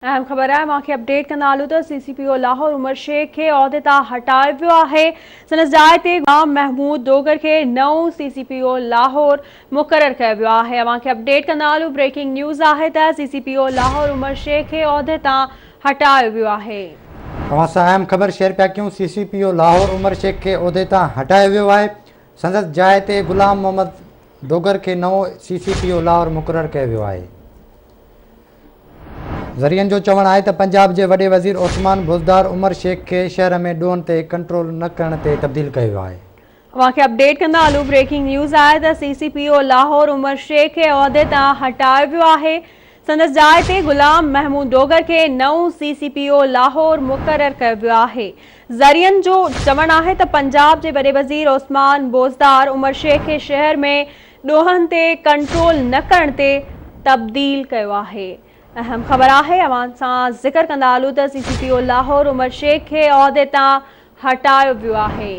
اهم خبر آهي اوهان کي اپڊيٽ ڪندا هلون ته C C P O Lahore Umar Shaikh کي عهدي تان هٽايو ويو آهي سندس جاء تي غلام محمود ڊوگر کي نئون C C P O Lahore مقرر ڪيو ويو آهي اوهان کي اپڊيٽ ڪندا هلون بريڪنگ نيوز آهي ته C C P O Lahore Umar Shaikh کي عهدي تان هٽايو ويو آهي. اوهان سان اهم خبر شيئر پيا ڪيون C C P O Lahore Umar Shaikh کي عهدي تان هٽايو ويو آهي سندس جاء تي غلام محمد ڊوگر کي نئون C C P O Lahore مقرر ڪيو ويو آهي. ذريعن جو چوڻ آهي ته پنجاب جي وڏي وزير عثمان بوزدار عمر شيخ کي شهر ۾ ڏوهن تي ڪنٽرول نه ڪرڻ تي تبديل ڪيو ويو آهي. اوهان کي اپڊيٽ ڪندا هلون بريڪنگ نيوز آهي ته C C P O Lahore Umar Shaikh کي عهدي تان هٽايو ويو آهي سندس جاء تي غلام محمود ڊوگر کي نئون C C P O Lahore مقرر ڪيو ويو آهي ذريعن جو چوڻ آهي ته پنجاب جي وڏي وزير عثمان بوزدار عمر شيخ کي شهر ۾ ڏوهن تي ڪنٽرول نه ڪرڻ تي تبديل ڪيو آهي. اهم خبر آهي اوهان سان ذڪر ڪندا هلون ته C C P O Lahore Umar Shaikh کي عهدي تان هٽايو ويو آهي.